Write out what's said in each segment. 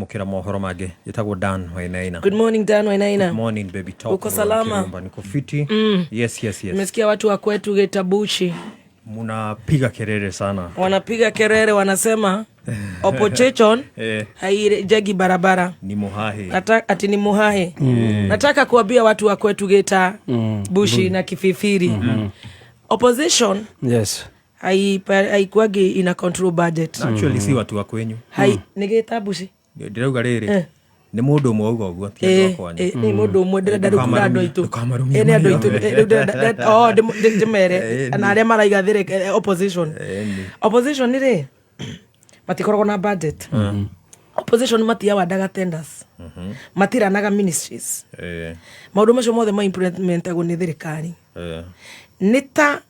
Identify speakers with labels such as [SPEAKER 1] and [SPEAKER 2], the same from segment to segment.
[SPEAKER 1] Kwamũkĩra mohoro mangĩ. Njĩtagwo Dan Wainaina.
[SPEAKER 2] Good morning, Dan Wainaina.
[SPEAKER 1] Good morning, baby talk.
[SPEAKER 2] Uko salama?
[SPEAKER 1] Kirumba, niko fiti. Yes.
[SPEAKER 2] Nimesikia watu wa kwetu Getabushi
[SPEAKER 1] Munapiga kelele sana.
[SPEAKER 2] Wanapiga kelele, wanasema opposition haijegi barabara.
[SPEAKER 1] Ni muhahe.
[SPEAKER 2] Ati ni muhahe. Nataka kuambia watu wa kwetu Geta Bushi na Kififiri, opposition haikuagi ina control budget.
[SPEAKER 1] Actually si watu wa kwenyu.
[SPEAKER 2] Hai, nĩ Geta Bushi.
[SPEAKER 1] Ndĩrauga rĩrĩ. Nĩ mũndũ ũmwe auga ũguo, ti andũ a kwanyu.
[SPEAKER 2] Nĩ mũndũ ũmwe ndĩrenda rĩu kuga andũ aitũ.
[SPEAKER 1] Ndũkamarumie.
[SPEAKER 2] Nĩ andũ
[SPEAKER 1] Maria.
[SPEAKER 2] aitũ. Rĩu oh, ndĩmere na arĩa maraiga opposition. Opposition rĩ, matikoragwo na budget. Opposition matiawandaga tenders, matiranaga ministries. Maũndũ macio mothe ma implementagwo nĩ thirikari. Nĩ ta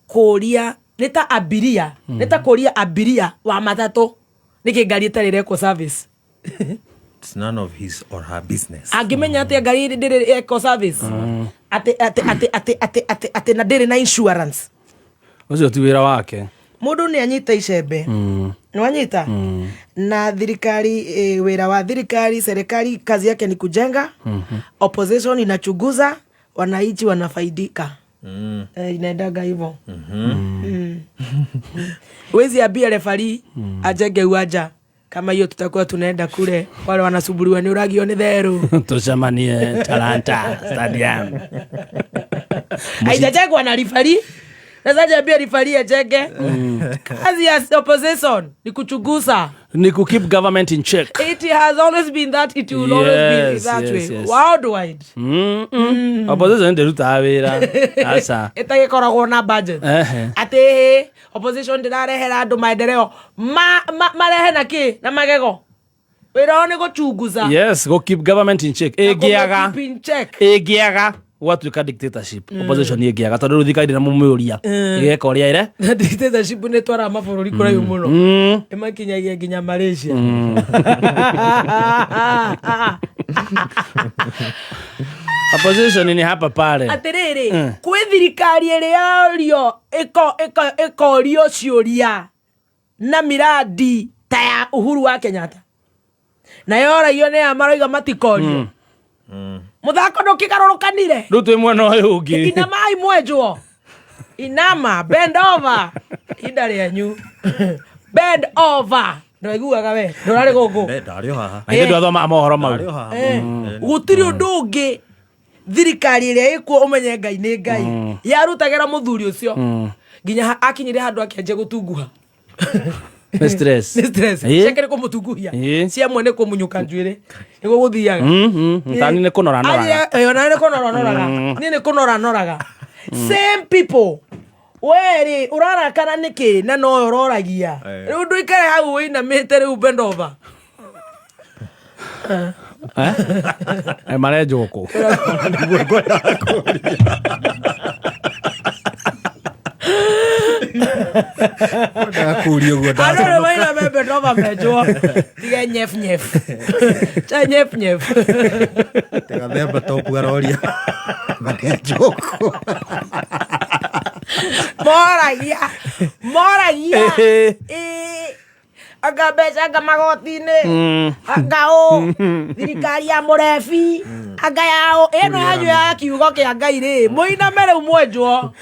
[SPEAKER 2] kũria, nĩ ta abiria, nĩ ta kũria abiria wa matatũ nĩkĩ ngari ĩtarĩ ĩrekwo service.
[SPEAKER 1] It's none of his or her business.
[SPEAKER 2] Angĩmenya atĩa ngari ndĩrĩ ĩrekwo service, atĩ na ndĩrĩ na insurance?
[SPEAKER 3] Ũcio ti wĩra wake.
[SPEAKER 2] Mũndũ nĩ anyita icembe, nĩ wanyita na thirikari. Wĩra wa thirikari, serikali kazi yake ni kujenga. Opposition inachunguza, wananchi wanafaidika. Inaendaga hivyo. Wezi ambia refari ajenge uwanja kama hiyo, tutakuwa tunaenda kule, wale wanasumbuliwa ni uragio ni theru.
[SPEAKER 3] Tucemanie Talanta Stadium.
[SPEAKER 2] Haijajengwa na rifari. Sasa ambia rifari ajenge. Kazi ya opposition ni kuchunguza.
[SPEAKER 3] Ni ku keep government in check.
[SPEAKER 2] It has always been that, it will always be that way worldwide.
[SPEAKER 3] Opposition ndĩrutaga wĩra, aca.
[SPEAKER 2] Ĩtagĩkoragwo na budget. Atĩ opposition ndĩrarehera andũ maendeleo, marehe na kĩ na magego? Wĩra wao nĩ gũchunguza.
[SPEAKER 3] Yes, go keep government in check.
[SPEAKER 2] Na
[SPEAKER 3] Ĩngĩaga
[SPEAKER 2] kũmũ keep in check.
[SPEAKER 3] Ĩngĩaga gwatuĩka dictatorship, opposition ĩngĩaga, tondũ rĩu thirikari ndĩna mũmĩũria, ĩgeka ũrĩa ĩre.
[SPEAKER 2] Na dictatorship nĩ twaraga mabũrũri kũraihu mũno, ĩmakinyagia nginya Malaysia.
[SPEAKER 3] Opposition ni hapa pale.
[SPEAKER 2] Atĩrĩrĩ, kwĩ thirikari ĩrĩa yorio ĩkorio ciũria na miradi ta ya Uhuru wa Kenyatta, na yoragio nĩ ya maroiga matikorio, mũthako ndũkĩgarũrũkanire.
[SPEAKER 3] Rĩu twĩ mwena ũyũ ũngĩ.
[SPEAKER 2] Inamai mwenjwo, inama, bend over, ihinda rĩanyu, bend over. Ndwaiguaga we, ndũrarĩ gũkũ.
[SPEAKER 1] Ndarĩ o haha.
[SPEAKER 3] Na ithuĩ ndwathomaga mohoro mau.
[SPEAKER 1] Ndarĩ o haha.
[SPEAKER 2] Gũtirĩ ũndũ ũngĩ thirikari ĩrĩa ĩkuo, ũmenye Ngai nĩ Ngai, yarutagĩra mũthuri ũcio nginya akinyire handũ akĩanjia gũtunguha.
[SPEAKER 3] Nĩ stress.
[SPEAKER 2] Nĩ stress. Ciake nĩ kũmũtunguhia, cia mwe nĩ kũmunyũka njuĩrĩ, nĩguo gũthiaga.
[SPEAKER 3] Tani nĩ kũnora noraga.
[SPEAKER 2] Ona nĩ kũnora noraga, niĩ nĩ kũnora noraga. Same people, we rĩ, ũrarakara nĩkĩ na no ũroragia? Rĩu ndũikare hau wĩinamĩte rĩu, bend over.
[SPEAKER 3] Eh? Eh, marenjwo kũ?
[SPEAKER 1] Nĩguo ngwendaga kũũria. Ngwendaga kũũria ũguo.
[SPEAKER 2] Andũ nĩ
[SPEAKER 1] Ndaconoka.
[SPEAKER 2] mainame, bend over, menjwo tige nyef nyef cha nyef nyef.
[SPEAKER 1] Gathemba topu aroria marenjwo kũ.
[SPEAKER 2] Moragia, moragia. Ĩ, anga mbeca, anga magoti-inĩ, anga ũ thirikari ya mũrebi, anga ya ũ ĩno yanyu ya kiugo kĩa Ngai rĩ, mũiname rĩu mwenjwo.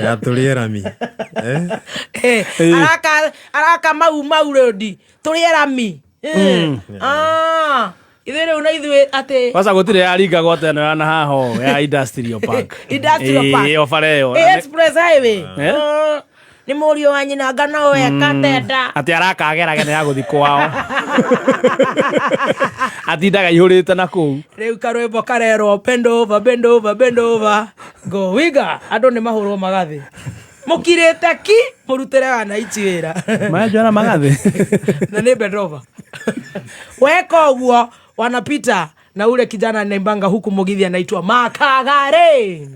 [SPEAKER 1] Ya tũrĩe rami. Eh?
[SPEAKER 2] Araka araka mau mau rodi tũrĩe rami. Ah, ithuĩ rĩu na ithuĩ atĩ
[SPEAKER 3] Kwanza gũtirĩ yaringagwo ta ĩno ya na haho ya industrial park.
[SPEAKER 2] Industrial park.
[SPEAKER 3] Ĩĩ, o bara ĩyo.
[SPEAKER 2] Express highway.
[SPEAKER 3] Eh?
[SPEAKER 2] Ah, nĩ mũriũ wa nyina anga no weka tenda.
[SPEAKER 3] Atĩ arakagerage nĩ ya gũthi kwao, atindaga ihũrĩte na kũu.
[SPEAKER 2] Rĩu karwĩmbo karerwo bend over, bend over, bend over, go wiga, andũ nĩ mahũrwo magathĩ, mũkirĩte ki mũrutĩre wanaichi wĩra.
[SPEAKER 3] Marenjwo na magathĩ.
[SPEAKER 2] Na nĩ bend over weka ũguo, wanapita na ule kijana anaimbanga huku mugithi anaitwa Makagare.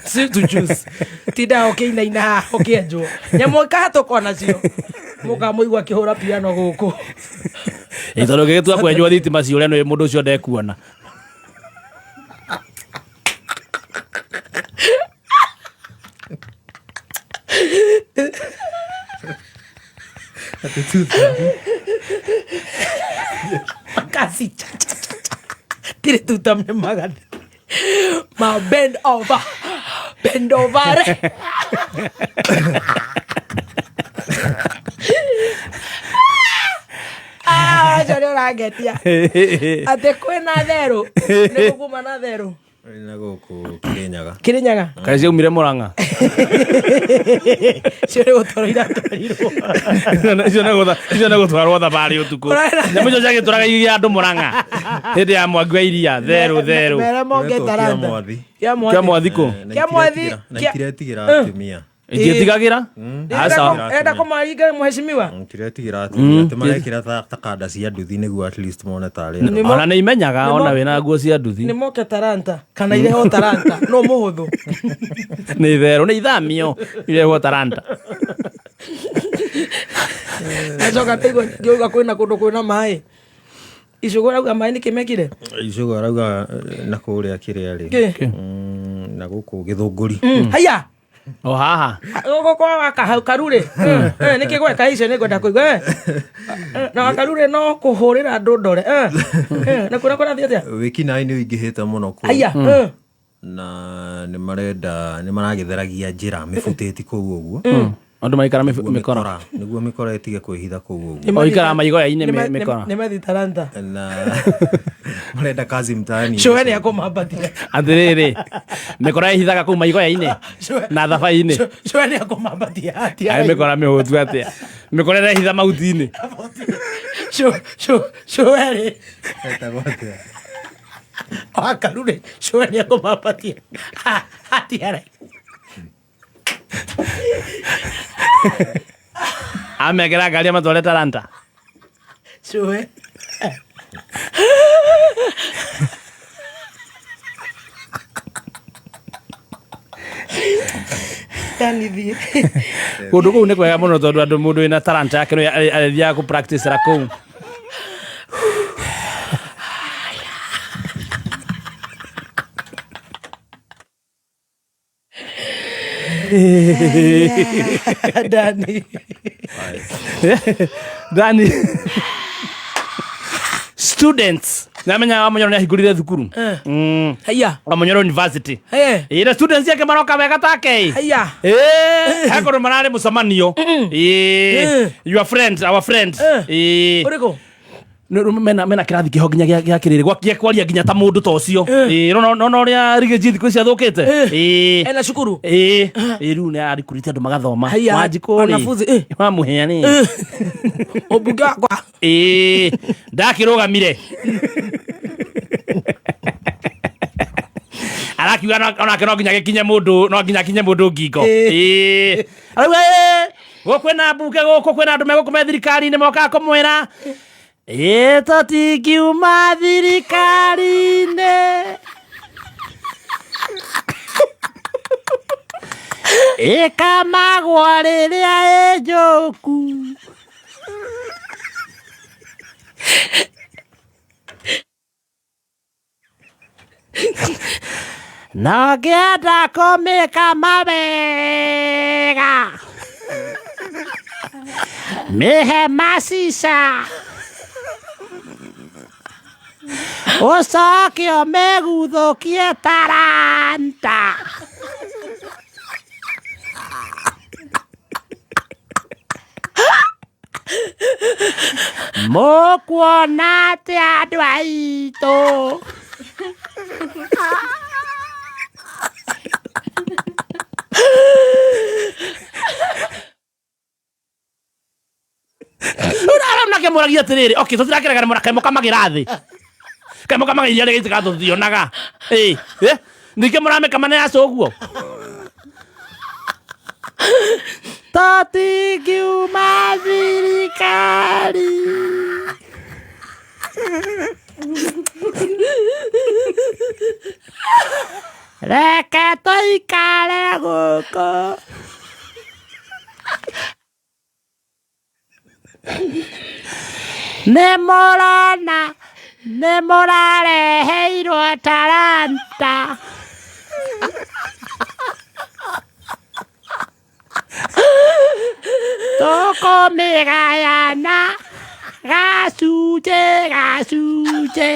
[SPEAKER 2] Si to choose, tinda ũkĩinaina haha ũkĩenjwo nyamũ ĩkahatũka nacio, mũkamũigua akĩhũra piano gũkũ.
[SPEAKER 3] Ĩ, tondũ ũngĩgĩtua kwenjwo thitima ciũre nĩ mũndũ ũcio ndekuona.
[SPEAKER 1] Atĩ tuta.
[SPEAKER 2] Makasi cha cha cha cha. Tirĩ tuta nĩ magathi. Ma bend over. Bend over. Re. Ah, acio nĩ ũrangetia. Atĩ kwĩna therũ. Nĩ gũkuma na therũ.
[SPEAKER 1] Na gũkũ Kĩrĩnyaga.
[SPEAKER 2] Kĩrĩnyaga.
[SPEAKER 3] Kaĩ ciaumire Mũrang'a?
[SPEAKER 2] Cio nĩ gũtwarwo iratwarirwo.
[SPEAKER 3] Icio nĩ gũtwarwo thabarĩ ũtukũ.
[SPEAKER 2] Ũrera-
[SPEAKER 3] Nyamũ icio ciagĩtũraga iria andũ Mũrang'a hĩndĩ ya Mwangi wa Iria, therũ therũ.
[SPEAKER 2] Mere moke
[SPEAKER 1] Kũretwo
[SPEAKER 2] taranta.
[SPEAKER 1] Kĩamwathi.
[SPEAKER 2] Kĩamwathi.
[SPEAKER 3] Kĩa Mwathi kũ?
[SPEAKER 1] Na
[SPEAKER 2] Kĩamwathi,
[SPEAKER 1] itiretigĩra- na
[SPEAKER 2] kĩa-
[SPEAKER 1] itiretigĩra atumia.
[SPEAKER 3] Itiĩtigagĩra? Aca.
[SPEAKER 2] Enda kũmaringa mheshimiwa.
[SPEAKER 1] Itiretigĩra atumia. Atĩ marekĩra ta kanda cia nduthi nĩguo at least mone tarĩ andũ.
[SPEAKER 2] Nĩmo-
[SPEAKER 3] Ona nĩ imenyaga
[SPEAKER 2] nĩmo-
[SPEAKER 3] ona wĩna nguo cia nduthi.
[SPEAKER 2] Nĩ moke taranta kana irehwo taranta no mũhũthũ.
[SPEAKER 3] Nĩ therũ nĩ ithamio irehwo taranta.
[SPEAKER 2] Acoka ndaigua ngĩuga kwĩna kũndũ kwĩna maĩ. Icũgũ rauga maĩ nĩkĩ mekire?
[SPEAKER 1] Icũgũ arauga na kũrĩa kĩrĩa rĩ.
[SPEAKER 2] Kĩ?
[SPEAKER 1] Na gũkũ Gĩthũngũri.
[SPEAKER 2] Haiya.
[SPEAKER 3] O haha.
[SPEAKER 2] Gũkũ kwa waka karurĩ. Nĩkĩ gweka icio nĩ ngwenda kũigua. Na wakarurĩ no kũhũrĩra andũ ndore. Na kũrĩa kũrathiĩ atĩa?
[SPEAKER 1] Wĩkinaĩ nĩ ũingĩhĩte mũno kũu.
[SPEAKER 2] Haiya.
[SPEAKER 1] Na nĩ marenda nĩ maragĩtheragia njĩra mĩbutĩti kũu ũguo.
[SPEAKER 3] Andũ maikara
[SPEAKER 1] Nĩguo
[SPEAKER 3] mĩkora.
[SPEAKER 1] Nĩguo mĩkora ĩtige kwĩhitha kũu ũguo.
[SPEAKER 3] O ikaraga maigoya-inĩ mĩkora.
[SPEAKER 2] Nĩ methi taranta.
[SPEAKER 1] Na marenda kazi mtaani.
[SPEAKER 2] Cũwe nĩ akũmambatia.
[SPEAKER 3] Atĩrĩrĩ, mĩkora ĩhithaga kũu maigoya-inĩ na thabai-inĩ.
[SPEAKER 2] Cũwe nĩ akũmambatia atia.
[SPEAKER 3] Ai mĩkora mĩhũtu atĩa? Mĩkora ĩrehitha mahuti-inĩ.
[SPEAKER 2] Cũwe rĩ.
[SPEAKER 1] Etagwo atĩa?
[SPEAKER 2] Wakarurĩ cũwe nĩ akũmambatia. Atia rĩ.
[SPEAKER 3] Amekĩra ngari amatware taranta.
[SPEAKER 2] Cũwe. Yani thiĩ.
[SPEAKER 3] Kũndũ kũu nĩ kwega mũno tondũ andũ mũndũ wĩna taranta yake no arĩthiaga kũ practice ra kũu.
[SPEAKER 2] Dani.
[SPEAKER 3] Dani. Students. Namenyaga Wamunyoro nĩ ahingũrire thukuru.
[SPEAKER 2] Haiya.
[SPEAKER 3] Wamunyoro University.
[SPEAKER 2] Eh.
[SPEAKER 3] Ĩ na students yake maroka wega take.
[SPEAKER 2] Haiya.
[SPEAKER 3] Ĩ, he kũndũ mararĩ mũcemanio. Ĩ, your friend, our friend. Ĩ.
[SPEAKER 2] Ũrĩkũ?
[SPEAKER 3] Mena kĩrathi kĩho nginya gĩa kĩrĩrĩ gwa kwaria nginya ta mũndũ ta ũcio. Ĩ, no ũrĩa rigĩji thikũ ici athũkĩte. Ĩ.
[SPEAKER 2] Ena cukuru?
[SPEAKER 3] Ĩ, ĩ rĩu nĩ arikurĩte andũ magathoma.
[SPEAKER 2] Haiya,
[SPEAKER 3] Wanjikũ rĩ.
[SPEAKER 2] wanafunzi, eh.
[SPEAKER 3] Wamũhĩa nĩ.
[SPEAKER 2] Ũmbunge wakwa.
[SPEAKER 3] Ĩ, ndakĩrũgamire. Arakiuga onake no nginya gĩkinye mũndũ, no nginya akinye mũndũ ngingo. Ĩ. Arauga ĩ, gũkũ kwĩna mbunge gũkũ kwĩna andũ megũkũ me thirikari-inĩ mokaga kũmwĩra. Ĩ tũtingiuma thirikari-inĩ. Ĩkamagwo rĩrĩa ĩ njũku. Na ũngĩenda kũmĩkama wega mĩhe macica ũcoke ũmĩguthũkie taranta. Mũkuona atĩa andũ aitũ? Nake mũragia atĩrĩrĩ, okay, tũtirakĩrega nĩ mũra mũkamagĩra thĩ. Kaĩ mũkamaga iria rĩgĩitĩka tũtionaga. Ĩ, ĩ, ningĩ mũramĩkama nĩ yaca ũguo. Tũtingiuma thirikari. Reke tũikare gũkũ. Nĩ mũrona nĩ mũrareheirwo taranta. Tũkũmĩgayana gacunjĩ gacunjĩ.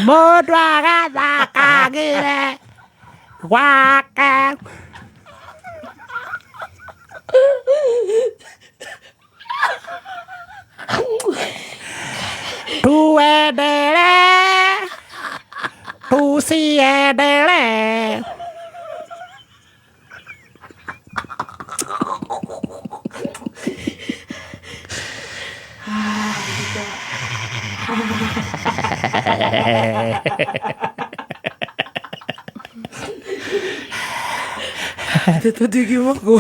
[SPEAKER 3] Mũndũ agathakagĩre gwake. Tuendelee, tusiendelee.
[SPEAKER 2] Tũtingiuma kũ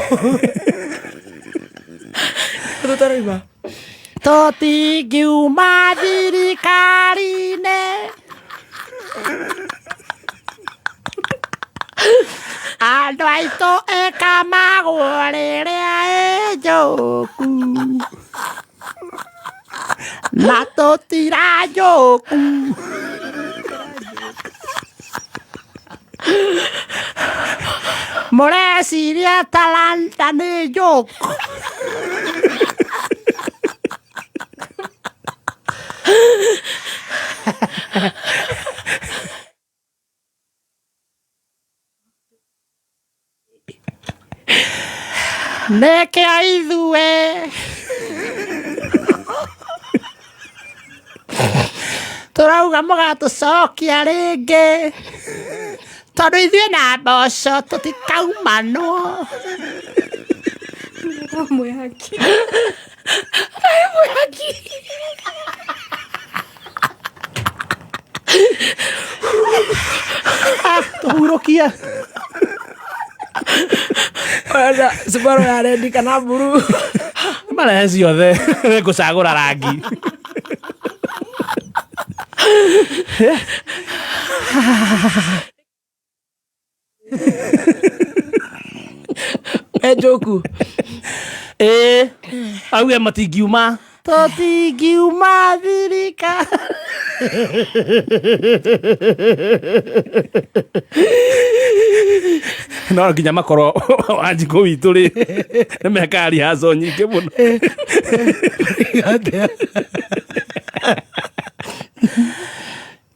[SPEAKER 2] tũtaraima.
[SPEAKER 3] Tũtingiuma thirikari-inĩ. Andũ aitũ ĩkamagwo rĩrĩa ĩ njũku. Na tũtiranjũku. Mũreciria talanta nĩ njũku? Nĩkĩo ithuĩ tũrauga mũgatũcokia rĩngĩ tondũ ithuĩ na mboco tũtikaumanwo.
[SPEAKER 4] Mwĩhaki.
[SPEAKER 2] Mwĩhaki.
[SPEAKER 3] Tũhurũkie.
[SPEAKER 2] Ũrenda Subaru ya rendi kana mburu?
[SPEAKER 3] Marehe ciothe ngũcagũra rangi.
[SPEAKER 2] We njoku.
[SPEAKER 3] Ĩĩ, auge matingiuma. Tũtingiuma thirika. No nginya makorwo Wanjikũ witũ rĩ nĩ mekaga rihaco nyingĩ mũno.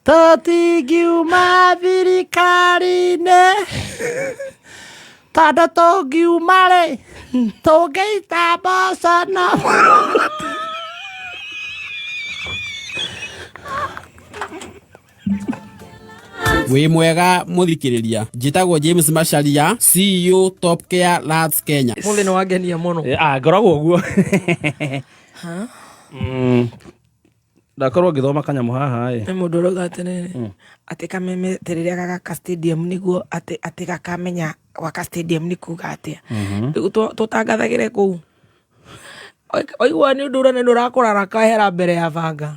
[SPEAKER 3] Tũtingiuma thirikari-inĩ tondũ tũngiuma rĩ tũngĩita mboco na
[SPEAKER 5] Wĩ mwega mũthikĩrĩria, njĩtagwo James Macharia, CEO Top Care Labs Kenya.
[SPEAKER 2] Mũthĩ nĩ wangenia mũno.
[SPEAKER 3] Ah, ngoragwo ũguo. Ndakorwo ngĩthoma kanyamũ haha ĩ.
[SPEAKER 2] Nĩ mũndũ ũrauga atĩrĩrĩ, atĩ kameme atĩ rĩrĩa gagaka stadium nĩguo atĩ atĩ gakamenya gwaka stadium nĩ kuga atĩa. Rĩu tũtangathagĩre kũu. Waigua nĩ ũndũ ũrona nĩ ũrakũrara kahera mbere ya banga.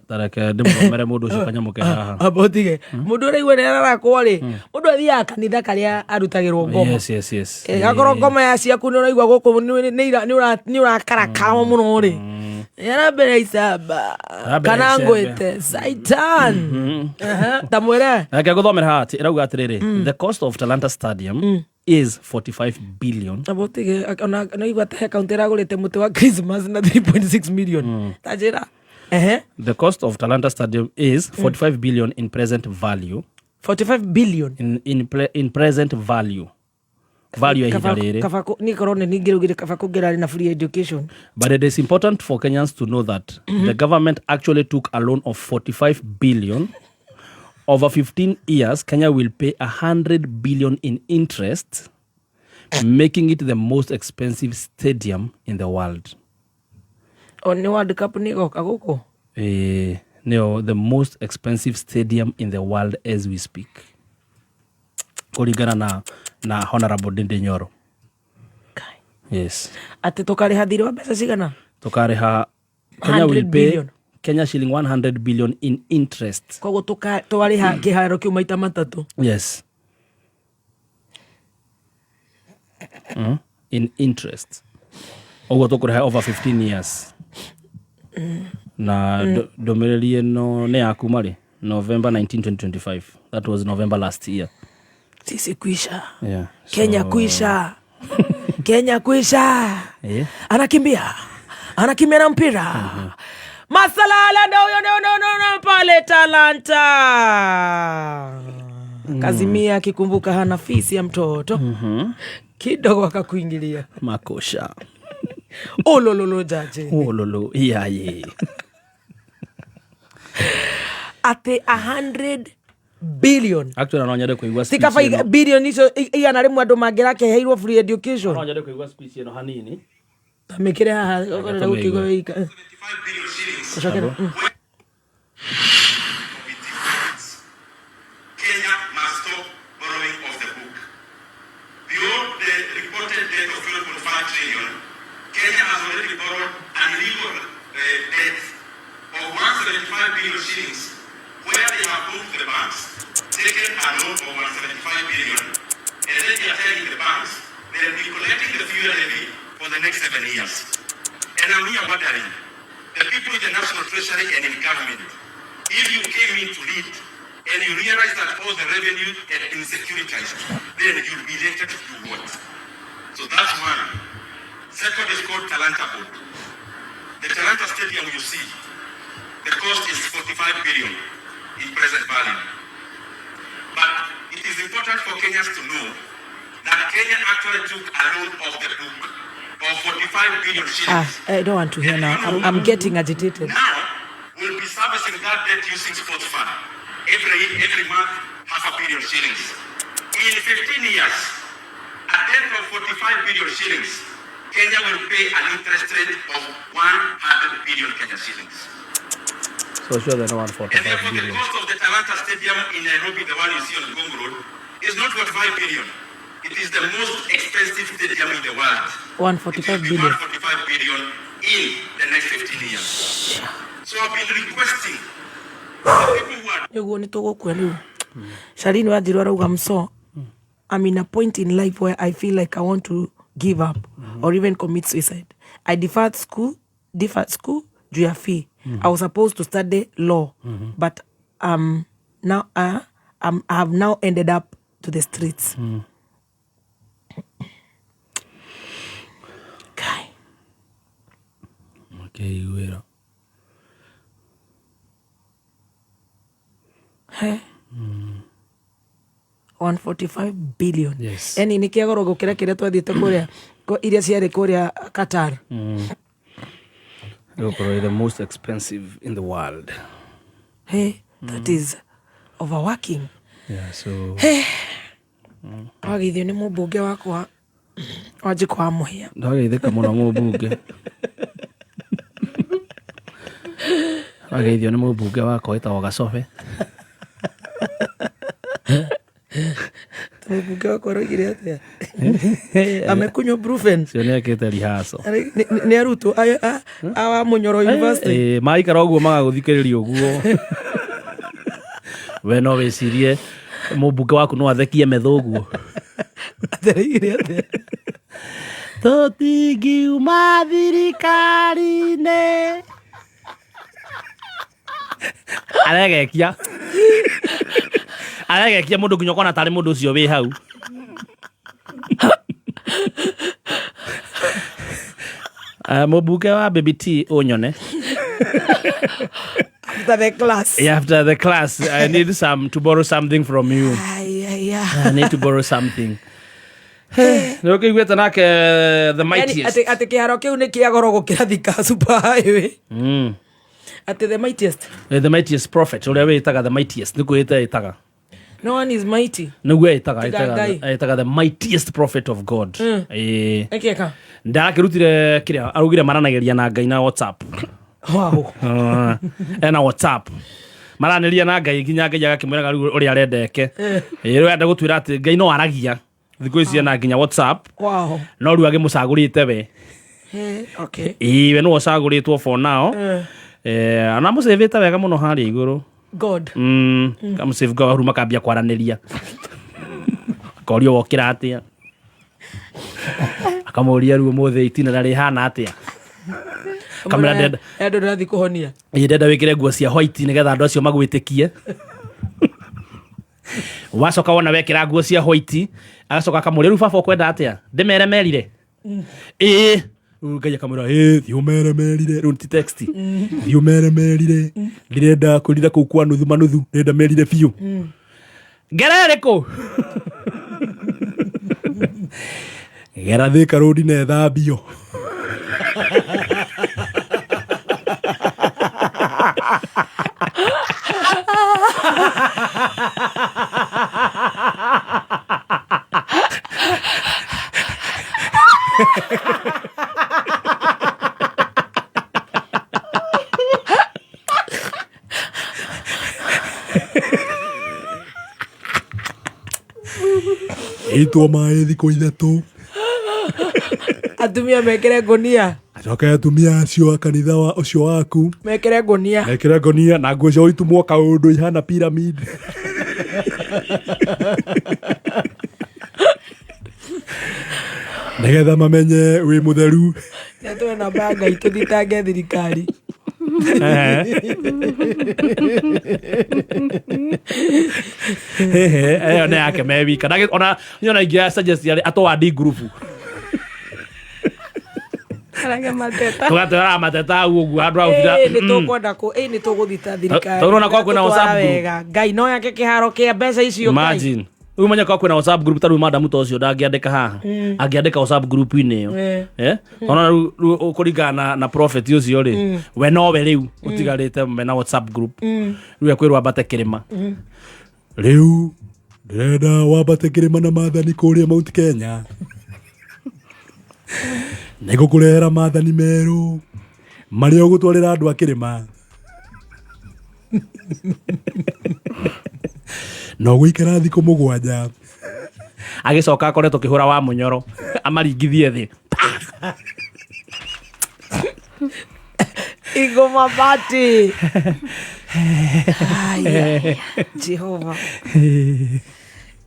[SPEAKER 3] Ta reke ndĩmũthomere mũndũ ũcio kanyamũ ke haha.
[SPEAKER 2] Amba ũtige. Mũndũ ũraigua nĩ ararakwo rĩ, mũndũ athiaga kanitha karĩa arutagĩrwo ngoma.
[SPEAKER 3] Yes, yes, yes.
[SPEAKER 2] Gakorwo ngoma ya ciaku nĩ ũraigua gũkũ nĩ ũrakarakara mũno rĩ. Era mbere ya icamba.
[SPEAKER 3] Era mbere ya
[SPEAKER 2] Kana
[SPEAKER 3] icembe.
[SPEAKER 2] ngwĩte Saitan. Aha, ta mwĩre.
[SPEAKER 3] Reke ngũthomere haha atĩ ĩrauga atĩrĩrĩ, the cost of Talanta Stadium is 45 billion.
[SPEAKER 2] Amba ũtige ona naigua atĩ he kaunti ĩragũrĩte mũtĩ wa Christmas na 3.6 million. Ta njĩra. Ehe.
[SPEAKER 3] The cost of Talanta Stadium is 45 billion in present value.
[SPEAKER 2] 45 billion.
[SPEAKER 3] In present value. Value ya ihinda rĩrĩ.
[SPEAKER 2] Kaba nĩ korwo nĩ ningĩraugire kaba kũngĩrarĩ na free education.
[SPEAKER 3] But it is important for Kenyans to know that the government actually took a loan of 45 billion. Over 15 years, Kenya will pay 100 billion in interest, making it the most expensive stadium in the world.
[SPEAKER 2] O nĩ World Cup nĩ ĩgoka gũkũ?
[SPEAKER 3] No, the most expensive stadium in the world as we speak. Kũringana na Honorable Ndindi Nyoro.
[SPEAKER 2] Kai.
[SPEAKER 3] Yes.
[SPEAKER 2] Atĩ tũkarĩha thirĩ wa mbeca cigana?
[SPEAKER 3] Tũkarĩha Kenya will
[SPEAKER 2] 100
[SPEAKER 3] pay
[SPEAKER 2] billion.
[SPEAKER 3] Kenya shilling 100 billion in interest.
[SPEAKER 2] Koguo twarĩha kĩharo kĩu maita matatũ.
[SPEAKER 3] Yes. In interest. Ũguo tũkũrĩha over 15 years. Na ndũmĩrĩri ĩno nĩ ya kuma rĩ? November 19 2025. That was November last year.
[SPEAKER 2] Sisi kuisha.
[SPEAKER 3] Yeah.
[SPEAKER 2] Kenya kuisha. Kenya kuisha. Anakimbia. Anakimbia na mpira. Masalala ndio huyo, ndio ndio ndio pale Talanta. Kazimia akikumbuka hana fisi ya mtoto. Kidogo akakuingilia.
[SPEAKER 3] Makosha.
[SPEAKER 2] Olololo jaje.
[SPEAKER 3] Ololo iyaye.
[SPEAKER 2] Ati 100 billion.
[SPEAKER 3] Actually no nyende kũigua speech
[SPEAKER 2] Tikaba
[SPEAKER 3] ĩno.
[SPEAKER 2] billion icio 100 andũ mangĩrakeheirwo free education.
[SPEAKER 3] No nyende kũigua speech ĩno hanini.
[SPEAKER 2] Tamĩkĩre haha ũkorera gũkĩigua wĩika.
[SPEAKER 4] 75 billion shillings
[SPEAKER 2] Gũcokera.
[SPEAKER 4] with defaults. Kenya must stop borrowing off the book. Beyond the reported debt of 12.5 trillion, Kenya has already borrowed an illegal debt of 175 billion shillings, where they have moved the banks, taken a loan of 175 billion, and then they are telling the banks they'll be collecting the fuel levy for the next 7 years. And I'm here wondering, the people in the National Treasury and in government, if you came in to lead and you realize that all the revenue had been securitized, then you'll be elected to do what? So that's one. Second is called Talanta Board. The Talanta Stadium you see, the cost is 45 billion in present value. But it is important for Kenyans to know that Kenya actually took a loan off the book of 45 billion
[SPEAKER 2] Ah,
[SPEAKER 4] shillings.
[SPEAKER 2] I don't want to hear now. I'm getting agitated.
[SPEAKER 4] Now, we'll be servicing that debt using sports fund. Every month, half a billion shillings. In 15 years, a debt of 45 billion shillings, Kenya will pay an interest rate of 100 billion Kenya shillings.
[SPEAKER 3] So sure they're
[SPEAKER 4] And
[SPEAKER 3] 145
[SPEAKER 4] therefore, the
[SPEAKER 3] billion.
[SPEAKER 4] cost of the Talanta Stadium in Nairobi, the one you see on Ngong Road, is not 45 billion. It is the most expensive stadium in the world.
[SPEAKER 2] 145
[SPEAKER 4] It will be
[SPEAKER 2] billion.
[SPEAKER 4] 145 billion in the next 15 years. So I've been requesting the people who are
[SPEAKER 2] Nĩguo nĩ tũgũkua rĩu. Shalini Wanjiru arauga mso, I'm in a point in life where I feel like I want to give up or even commit suicide. I deferred school juu ya fee. I was supposed to study law, but now I have now ended up to the streets. Kai.
[SPEAKER 3] Makeiguĩra.
[SPEAKER 2] He. 145 billion.
[SPEAKER 3] Yes.
[SPEAKER 2] Yani nä kä agoro gå kä ra kä rä a twathiä te kå rä a iria ciarä kå rä a Qatar.
[SPEAKER 3] Ĩgũkorwo ĩ the most expensive in the world.
[SPEAKER 2] Hey, that is overworking.
[SPEAKER 3] Yeah, so
[SPEAKER 2] Wageithio nä må mbunge wakwa Wanjikũ wa Mũhĩa.
[SPEAKER 3] Ndageithĩka mũno mũmbunge. Wageithio nĩ mũmbunge wakwa wĩtagwo Gacobe.
[SPEAKER 2] Mũmbunge wakwa aroigire atia? Amekunywa Brufen.
[SPEAKER 3] Cio nĩ ekĩte rehearsal.
[SPEAKER 2] Nĩ arutwo a wa Mũnyoro University.
[SPEAKER 3] Maikara ũguo magagũthikĩrĩria ũguo. We no wĩcirie mũmbunge waku no athekie metha ũguo.
[SPEAKER 2] Athereire atia?
[SPEAKER 3] Tũtingiuma thirikari-inĩ. Aregekia aregekia mũndũ nginya ũkona tarĩ mũndũ ũcio wĩ hau. Mũmbunge wa Baby T ũnyone.
[SPEAKER 2] After the class.
[SPEAKER 3] Yeah, after the class I need some to borrow something from you.
[SPEAKER 2] Ai, ai, ai.
[SPEAKER 3] I need to borrow something. Nä å kä iguä te nake the
[SPEAKER 2] Yani,
[SPEAKER 3] mightiest.
[SPEAKER 2] atĩ kĩharo kĩu nĩ kĩa goro gũkĩra Thika Super Highway. Atĩ the mightiest.
[SPEAKER 3] The mightiest prophet å rä a wä taga the mightiest nä kwä ä ĩtaga.
[SPEAKER 2] No one is mighty.
[SPEAKER 3] Nĩguo ĩtaga.
[SPEAKER 2] Tiga Ngai.
[SPEAKER 3] Ĩtaga the mightiest prophet of God. Ĩĩ.
[SPEAKER 2] Ĩkĩka.
[SPEAKER 3] Ndarakĩrutire kĩrĩa araugire maranagĩria na Ngai na WhatsApp.
[SPEAKER 2] Wow.
[SPEAKER 3] Ah, ena WhatsApp maranĩria na Ngai nginya Ngai agakĩmwĩraga rĩu ũrĩa arenda eke. Ĩĩ, rĩu arenda gũtwĩra atĩ Ngai no aragia thikũ ici ena nginya WhatsApp.
[SPEAKER 2] Wow.
[SPEAKER 3] No rĩu agĩmũcagũrĩte we.
[SPEAKER 2] Hey, okay.
[SPEAKER 3] Ĩĩ, we nĩwe ũcagũrĩtwo for now. Na mũcĩvĩte wega mũno harĩa igũrũ.
[SPEAKER 2] God.
[SPEAKER 3] Kamũcĩvu rĩu makambia kwaranĩria, akorio wokĩra atĩa, akamũria rĩu ũmũthĩ itinera rĩhana atĩa. Kamera ndenda
[SPEAKER 2] Andũ ndĩrathiĩ kũhonia.
[SPEAKER 3] Ĩ, ndenda wĩkĩre nguo cia white nĩgetha andũ acio magwĩtĩkie. Wacoka wona wekĩra nguo cia white, agacoka akamũria, rĩu baba ũkwenda atĩa, ndĩmere merire? Ĩĩ. Rĩu Ngai akamwĩra, ĩĩ, thiĩ ũmere merire. Rĩu ti text, thiĩ ũmere merire, ndĩrenda kwĩrira kũu kwa nuthu manuthu, ndĩrenda merire biũ. Ngera ĩrĩkũ? Gera Thika Road na ĩthambio. Ĩitwo maĩ thikũ 3.
[SPEAKER 2] Atumia mekĩre ngũnia.
[SPEAKER 3] Acoke atumia acio a kanitha wa ũcio waku
[SPEAKER 2] Mekĩre ngũnia.
[SPEAKER 3] Mekĩre ngũnia na nguo ciao itumwo kaũndũ ihana pyramid. Nĩgetha mamenye wĩ mũtheru.
[SPEAKER 2] Nĩtũhe namba ya Ngai tũthitange thirikari.
[SPEAKER 3] Ĩyo nĩ yake me wika. Ona niona ingĩ suggest arĩ atwandi group.
[SPEAKER 6] Arage mateta.
[SPEAKER 3] Tũgatwara mateta hau ũguo handũ ha gũthira.
[SPEAKER 2] Ĩĩ, nĩ tũkwenda kũ ĩĩ, nĩ tũgũthita thirikari.
[SPEAKER 3] Tondũ ona korwo kwĩna
[SPEAKER 2] Tũtwara
[SPEAKER 3] WhatsApp group.
[SPEAKER 2] wega. Ngai no yake kĩharo kĩa mbeca icio Ngai.
[SPEAKER 3] Imagine. Rĩu menya korwo kwĩna WhatsApp group ta rĩu madamu ta ũcio ndangĩandĩka haha. Angĩandĩka WhatsApp group-inĩ ĩyo. Eh? Ona rĩu rĩu kũringana na prophet ũcio rĩ, we nowe rĩu ũtigarĩte mena WhatsApp group. Rĩu ekwĩrwo ambate kĩrĩma. Rĩu ndĩrenda wambate kĩrĩma na maathani kũrĩa Mount Kenya. Nĩngũkũrehera maathani merũ marĩa ũgũtwarĩra andũ a kĩrĩma. Na ũgũikara thikũ 7. Agĩcoka akore tũkĩhũra wa mũnyoro amaringithie thĩ.
[SPEAKER 2] Igoma party. Haya. Jehova.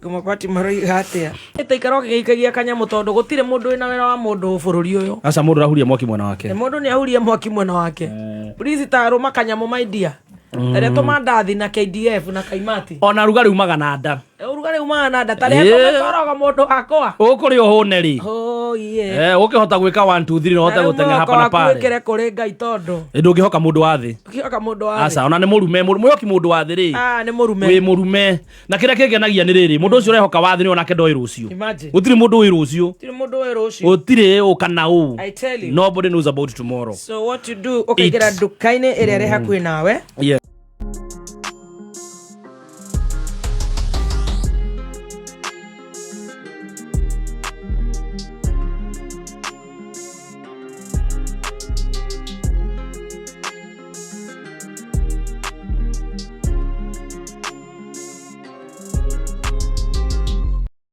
[SPEAKER 2] Igoma party maroiga atĩa? Ĩtaikara ũgĩgĩikagia kanyamũ tondũ gũtirĩ mũndũ wĩna wĩra wa mũndũ bũrũri ũyũ.
[SPEAKER 3] Aca mũndũ ũrahuria mwaki mwena wake.
[SPEAKER 2] Nĩ mũndũ nĩ ahuria mwaki mwena wake. Please tarũma kanyamũ my dear. Tarĩa tũmandathi na KDF na kaimati.
[SPEAKER 3] Ona rugarĩ umaga na nda.
[SPEAKER 2] Ũrugarĩ umaga na nda. Tarĩa tũmĩkorogo mũndũ wakwa.
[SPEAKER 3] Ũkũrĩ ũhũne rĩ.
[SPEAKER 2] Oh, yeah.
[SPEAKER 3] Ũkĩhota gwĩka 1 2 3 na ũhote
[SPEAKER 2] Na rĩu
[SPEAKER 3] gũteng'era
[SPEAKER 2] mwĩhoko
[SPEAKER 3] hapa na
[SPEAKER 2] waku
[SPEAKER 3] pale.
[SPEAKER 2] wĩkĩre kũrĩ Ngai tondũ.
[SPEAKER 3] Ĩ, ndũngĩhoka mũndũ wa thĩ.
[SPEAKER 2] Ndũngĩhoka mũndũ wa thĩ.
[SPEAKER 3] Aca, ona nĩ mũrume, mwĩhoki mũndũ wa thĩ rĩ.
[SPEAKER 2] Ah, nĩ mũrume.
[SPEAKER 3] Wĩ mũrume. Na kĩrĩa kĩngenagia nĩ rĩrĩ, mũndũ ũcio ũrehoka wa thĩ nĩ onake ndoĩ rũciũ.
[SPEAKER 2] Imagine.
[SPEAKER 3] Gũtirĩ mũndũ ũĩ rũciũ.
[SPEAKER 2] Gũtirĩ mũndũ ũĩ rũciũ.
[SPEAKER 3] Gũtirĩ ũ kana ũ.
[SPEAKER 2] I tell you.
[SPEAKER 3] Nobody knows about tomorrow.
[SPEAKER 2] So what you do, ũkaingĩra
[SPEAKER 3] Eat.
[SPEAKER 2] nduka-inĩ ĩrĩa ĩrĩ hakuhĩ nawe.
[SPEAKER 3] Yeah.